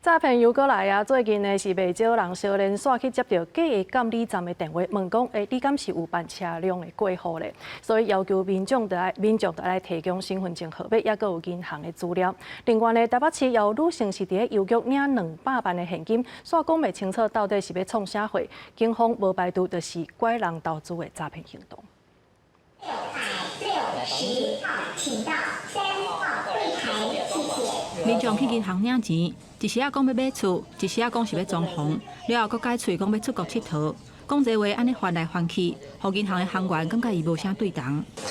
詐騙又閣來啊！最近呢是袂少人相連紲去接著假的監理站的電話，問講：欸，你敢是有辦車輛的過戶咧？所以要求民眾著愛提供身份證號碼，抑閣有銀行的資料。另外呢，台北市有女性是佇咧郵局領200萬的現金，煞講袂清楚到底是欲創啥貨，警方無排除就是拐人投資的詐騙行動。610號，請到3號櫃檯，謝謝。民眾去銀行領錢，一時仔講欲買厝，一時仔講是欲裝潢，了後閣改喙講欲出國𨑨迌，講這話按呢翻來翻去，予銀行的行員感覺伊無啥對頭。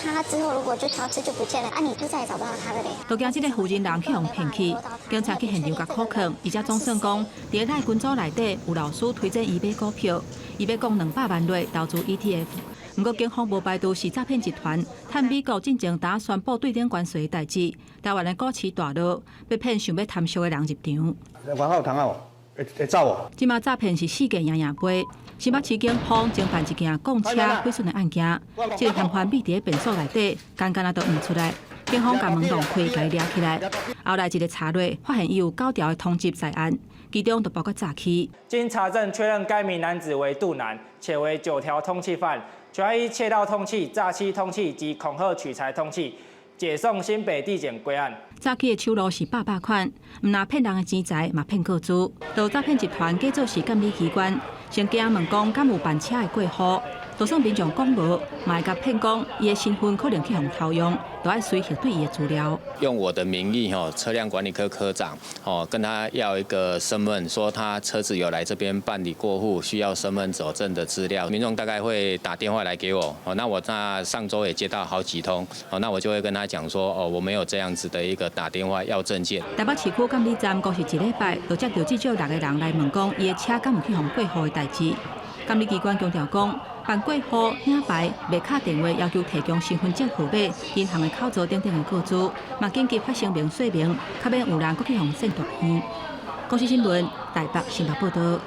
他之後如果就消失就不見了，啊，你就再也找不到他了嘞。都驚這個負責人去予騙去，警察去現場共扣銬，伊才總算講，佇咧 LINE 群組內底有老師推薦伊買股票，伊欲摃200萬落投資 ETF。毋過警方無排除是詐騙集團，趁美國進前打宣布對等關稅的代誌，台灣的股市大落，欲騙想欲貪俗的人入場。還好通啊，會會走無？這馬詐騙是四界贏贏飛，新北市警方偵辦一件摃車毀損的案件，這個嫌犯匿佇咧便所內底，干干仔都毋出來，警方共門弄開，共伊掠起來。後來一个查落，發現伊有九條的通緝在案，其中就包括詐欺。經查證確認，該名男子為杜男，且為九條通緝犯，主要以竊盜通緝、詐欺通緝及恐嚇取財通緝，解送新北地檢歸案。詐欺的手路是百百款，毋但騙人的錢財，嘛騙個資。就詐騙集團假做是監理機關，先驚問講敢有辦車的過戶，就算民眾講無，嘛會共騙講伊的身份可能去予偷用，著愛隨核對伊的資料。用我的名義，吼，車輛管理科科長，哦，跟他要一個身份，說他車子有來這邊辦理過戶，需要身份佐證的資料。民眾大概會打電話來給我，哦，那我那上週也接到好幾通，哦，那我就會跟他講說，哦，我沒有這樣子的一個打電話要證件。台北市區監理站過去一禮拜，就接著至少六個人來問講，伊的車敢有去予過戶的代誌。監理機關強調講，辦過戶、領牌、袂敲電話要求提供身份證號碼、銀行的口座等等的個資，嘛緊急發聲明說明，較免有人閣去予騙大圈。公視新聞台北新北報導。